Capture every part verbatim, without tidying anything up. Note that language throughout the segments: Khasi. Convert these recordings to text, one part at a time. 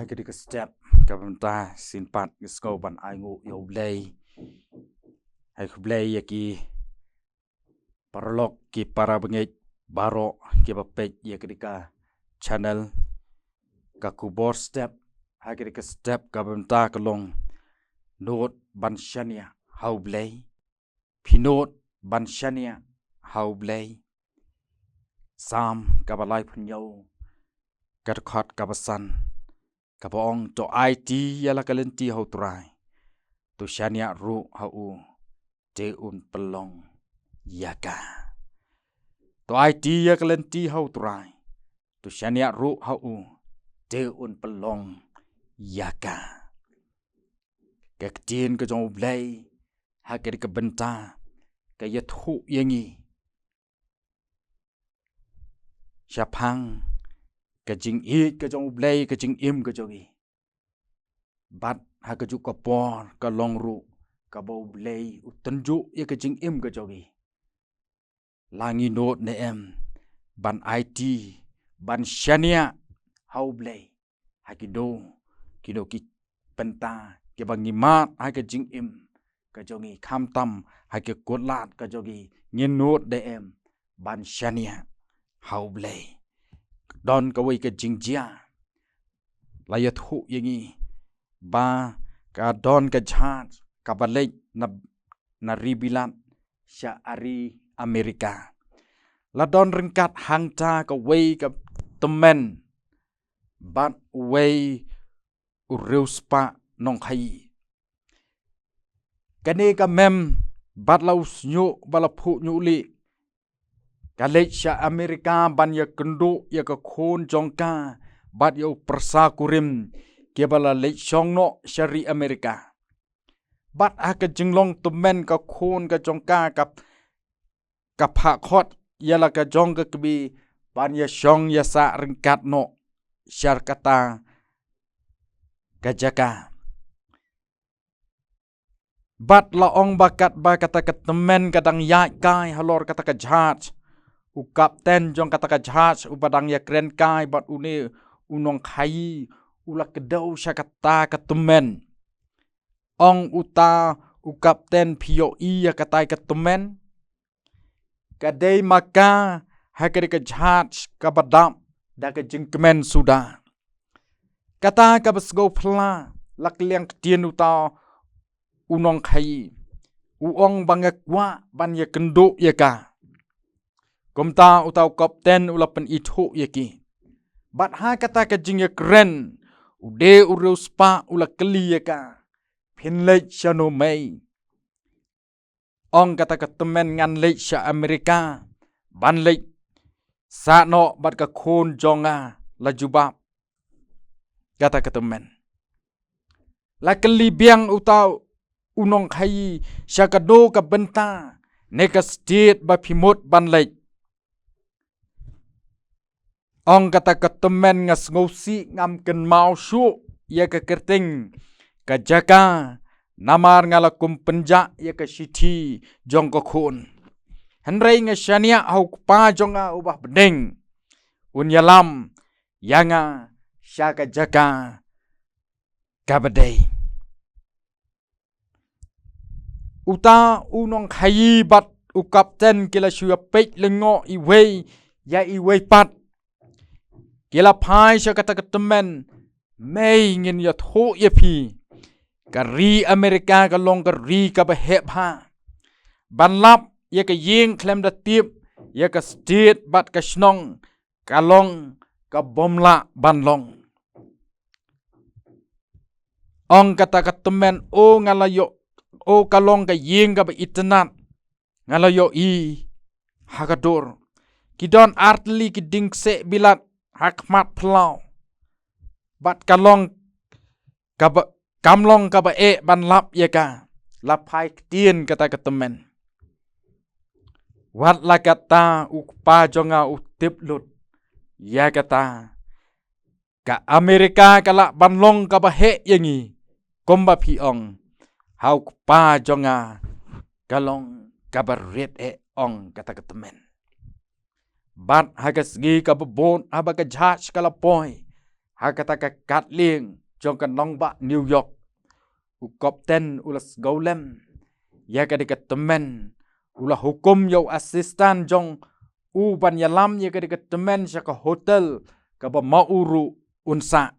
Ka dei ka step kaba mynta shisien pat nga sngew ban ai nguh ïa U Blei. Ai khublei ïa ki paralok, ki para bangeit baroh kiba peit ïa ka dei ka channel Ka Khubor Step. Ha ka dei ka step kaba mynta ka long Nud ban shaniah ha U Blei. Phi nud ban shaniah ha U Blei. Salm kaba laiphew hynñiew, ka dkhot kaba san, kaba ong, to aiti ïa la ka lynti ha U Trai, to shaniah ruh ha u, te un pynlong ïa ka. To aiti ïa ka lynti ha U Trai, to shaniah ruh ha u, te un pynlong ïa ka. Ka ktien ka jong U Blei ha ka dei ka bynta ka ïathuh ïa ngi shaphang ka jingïeit ka jong U Blei, ka jingim ka jong ngi. Bad ha kajuh ka por ka long ruh kaba U Blei u tynjuh ïa ka jingim ka jong ngi. La ngi nud ne em ban aiti, ban shaniah ha U Blei ha kino kino ki bynta kiba ngi mad ha ka jingim ka jong ngi, khamtam ha ki kutlad ka jong ngi, ngin nud ne em ban shaniah ha U Blei? Don kawei ka jingjia la ïathuh ïa ngi ba ka don ka jahaj kaba leit na, na ri Bilat sha ri Amerika. La don ryngkat hangta kawei ka tymmen bad uwei u riewspah nongkhaïi. Kane ka mem bad la u shñiuh ba la phuh ñiuh lieh, ka leit sha Amerika ban ïakynduh ïa ka khun jong ka bad ïa u pyrsa kurim kiba la leit shong noh sha ri Amerika. Bad ha ka jinglong tymmen ka khun ka jong ka, ka, ka phah khot ïa la ka jong ka kmie ban ïashong ïasah ryngkat noh sha kata ka jaka. Bad la ong ba katba kata ka tymmen ka dang ïaid kai halor kata ka jahaj, u kapten jong kata ka jahaj uba dang ïakren kai bad une u nongkhaïi u la kdew sha kata ka tymmen. Ong uta u kapten, phi ïohi ïa katai ka tymmen? Ka dei ma ka ha ka dei ka jahaj kaba dap da ka jingkmen suda. Kata kaba sngewphylla, la kylliang ktien uta u nongkhaïi, u ong ba nga kwah ban ïakynduh ïa ka. Kumta uta u kapten u la pynithuh ïa ki. Bad ha kata ka jingïakren, u dei u riewspah u la kylli ïa ka, phin leit shano mei? Ong kata ka tymmen, ngan leit sha Amerika ban leit sah noh bad ka khun jong nga, la jubab kata ka tymmen. La kylli biang uta u nongkhaïi sha kano ka bynta ne ka state ba phi mut ban leit. Ong kata ka tymmen, nga sngewsih ngam kynmaw shuh ïa ka kyrteng ka jaka, namar nga la kum pynjah ïa ka shithi jong ka khun. Hynrei nga shaniah ha u kpa jong nga uba ha bneng, un ïalam ïa nga sha ka jaka kaba dei. Uta u nongkhaïi bad u kapten ki la shu ïa peit lyngngoh iwei ïa iwei pat. Ki la phai sha kata ka tymmen. Mei, ngin ïathuh ïa phi, ka ri Amerika ka long ka ri kaba heh bha. Ban lap ïa ka ïing khlem da tip ïa ka state bad ka shnong ka long kabym lah ban long. Ong kata ka tymmen, o nga la ïoh, o ka long ka ïing kaba itynnad, nga la ïohi ha ka dur. Ki don artylli ki dieng kseh bilat ha khmat phyllaw. Bad ka long kaba, kam long kaba eh ban lap ïa ka, la phai ktien kata ka tymmen. Wat la katta u kpa jong nga u tip lut ïa kata. Ka Amerika ka lah ban long kaba heh ïa ngi, kumba phi ong. Ha u kpa jong nga ka long kaba rit eh, ong kata ka tymmen. Bad ha ka sngi kaba bud haba ka jahaj ka la poi, ha kata ka katlieng jong ka nongbah New York. U kapten u la sngewlem ïa ka dei ka tymmen, u la hukum ïa u assistant jong u ban ïalam ïa ka dei ka tymmen sha ka hotel kaba ma u ruh un sah.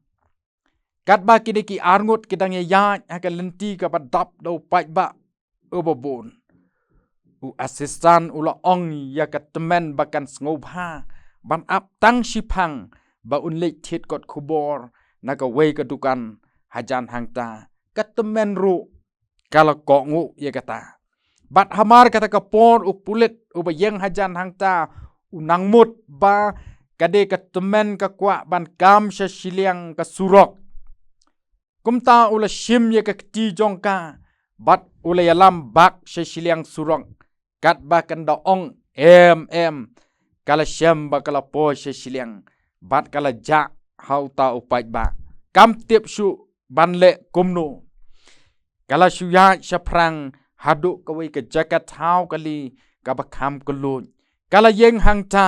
Katba kine ki arngut ki dang ïaid ha ka lynti kaba dap da u paidbah uba bun, u assistant u la ong ïa ka tymmen ba kan sngewbha ban ap tang shiphang ba un leit thied kot khubor na kawei ka dukan hajan hangta. Ka tymmen ruh ka la kohnguh ïa kata. Bad hamar kata ka por u pulit uba ïeng hajan hangta u nang mut ba ka dei ka tymmen ka kwah ban kam sha shiliang ka surok. Kumta u la shim ïa ka kti jong ka bad u la ïalam bak sha shiliang surok. Katba kan da ong em em, ka la shem ba ka la poi sha shiliang bad ka la jah ha uta u paidbah. Kam tip shuh ban leh kumno. Ka la shu ïaid shaphrang haduh kawei ka jaka thaw kali kaba kham kylluid. Ka la ïeng hangta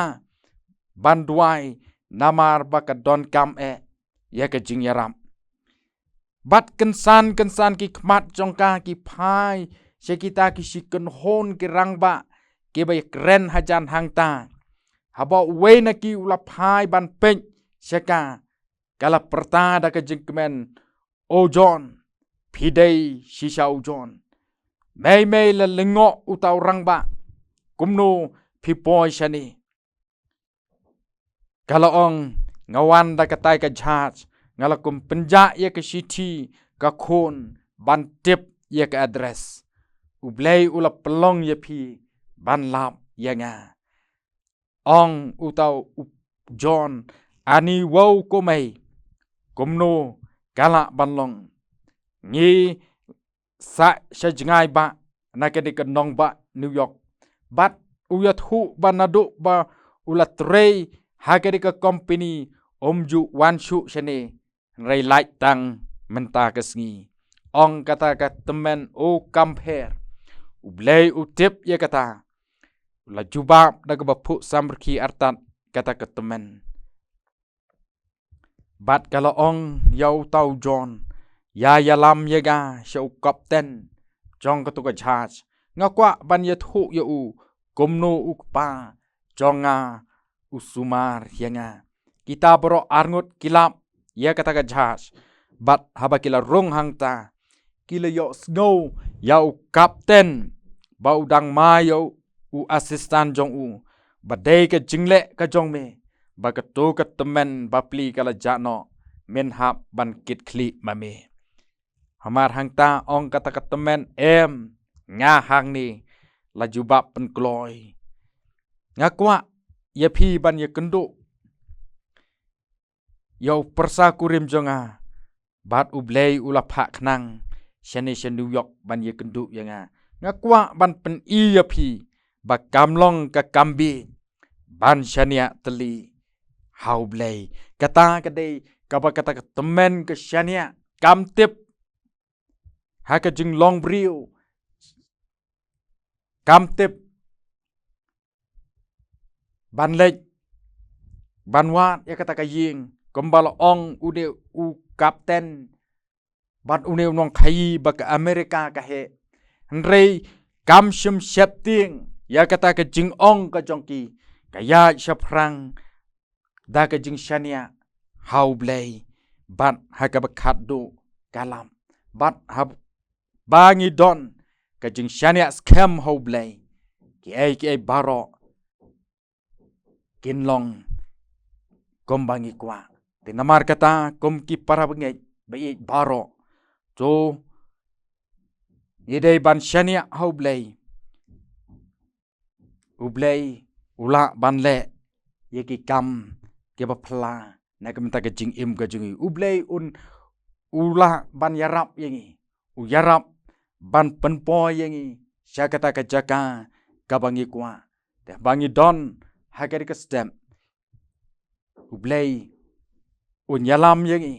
ban duwai namar ba ka donkam eh ïa ka jingïarap. Bad kynsan kynsan ki khmat jong ka ki phai sha kita ki shi kynhun ki rangbah kiba ïakren hajan hangta. Haba uwei na ki u la phai ban peit sha ka, ka la pyrta da ka jingkmen, "O John, phi dei shisha u John." "Mei mei," la lyngngoh uta u rangbah. "Kumno phi poi shane?" Ka la ong, "Nga wan da katai ka jahaj, nga la kum pynjah ïa ka shithi ka khun ban tip ïa ka address. U Blei u la pynlong ïa phi ban lap ïa nga." Ong uta u John, "Ani wow, ko mei, kumno ka lah ban long? Ngi sah sha jngai bah na kane ka nongbah New York. Bad u ïathuh ba naduh ba u la trei ha kane ka company um ju wan shuh shane, hynrei lait tang mynta ka sngi." Ong kata ka tymmen, "O kam pher, U Blei u tip ïa kata." U la jubab da kaba phuh samrkhie artat kata ka tymmen. Bad ka la ong ïa uta u John, "Ïa ïalam ïa nga sha u kapten jong kato ka jahaj. Nga kwah ban ïathuh ïa u kumno u kpa jong nga u sumar ïa nga." Kita baroh arngut ki lap ïa kata ka jahaj. Bad haba ki la rung hangta, ki la ïohsngew ïa u kapten ba u dang mai ïa u assistant jong u, "Ba dei ka jingleh ka jong me ba kato ka tymmen bapli ka la jah noh, men hap ban kit khlieh ma me." Hamar hangta ong kata ka tymmen, "Em, nga hangne," la jubab pynkloi. "Nga kwah ïa phi ban ïakynduh ïa u pyrsa kurim jong nga, bad U Blei u la phah khnang shane sha New York ban ïakynduh ïa nga. Nga kwah ban pyni ïa phi ba kam long ka kam bieit ban shaniah tylli ha U Blei." Kata ka dei kaba kata ka tymmen ka shaniah, kam tip ha ka jinglong briew, kam tip ban leit ban wad ïa kata ka ïing, kumba la ong une u kapten bad une u nongkhaïi ba ka Amerika ka heh. Hynrei kam shym sheptieng ïa kata ka jingong ka jong ki, ka ïaid shaphrang da ka jingshaniah ha U Blei bad ha kaba khatduh ka lap. Bad haba ngi don ka jingshaniah skhem ha U Blei, kiei kiei baroh kin long kumba ngi kwah. Te namar kata, kum ki para bangeit ba ïeit baroh, to ngi dei ban shaniah ha U Blei. U Blei u lah ban leh ïa ki kam kiba phylla na ka bynta ka jingim ka jong ngi. U Blei un, u lah ban ïarap ïa ngi, u ïarap ban pynpoi ïa ngi sha kata ka jaka kaba ngi kwah. Te ba ngi don ha kane ka step, U Blei un ïalam ïa ngi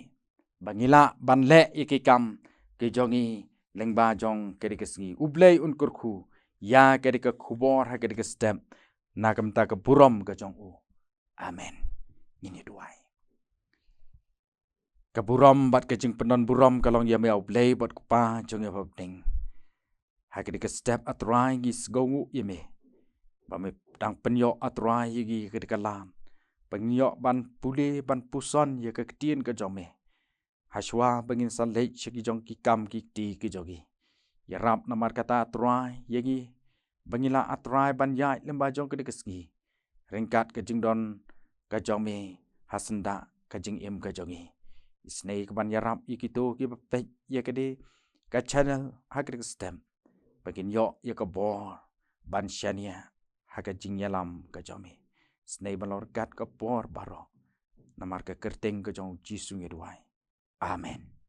ba ngi lah ban leh ïa ki kam ki jong ngi lyngba jong kane ka sngi. U Blei un kyrkhu ïa kane ka khubor ha kane ka step na ka bynta ka burom ka jong u. Amen. Ngin ïa duwai. Ka burom bad ka jingpynban burom ka long ïa me, A Blei bad Kpa jong ngi ba ha bneng. Ha kane ka step, A Trai, ngi sngewthuh ïa me ba me dang pynïoh, A Trai, ïa ngi ha kane ka lad ba ngin ïoh ban pule, ban puson ïa ka ktien ka jong me, hashwa ba ngin sa leit sha ki jong ki kam ki kti ki jong ngi. Ïarap namar kata, A Trai, ïa ngi ba ngin lah, A Trai, ban ïaid lyngba jong kane ka sngi ryngkat ka jingdon ka jong me ha syndah ka jingim ka jong ngi. Isynei ka ban ïarap ïa kito kiba peit ïa kane ka channel ha kane ka step ba kin ïoh ïa ka bor ban shaniah ha ka jingïalam ka jong me. Isynei ban long ryngkat ka bor baroh. Namar ka kyrteng ka jong U Jisu ngi duwai. Amen.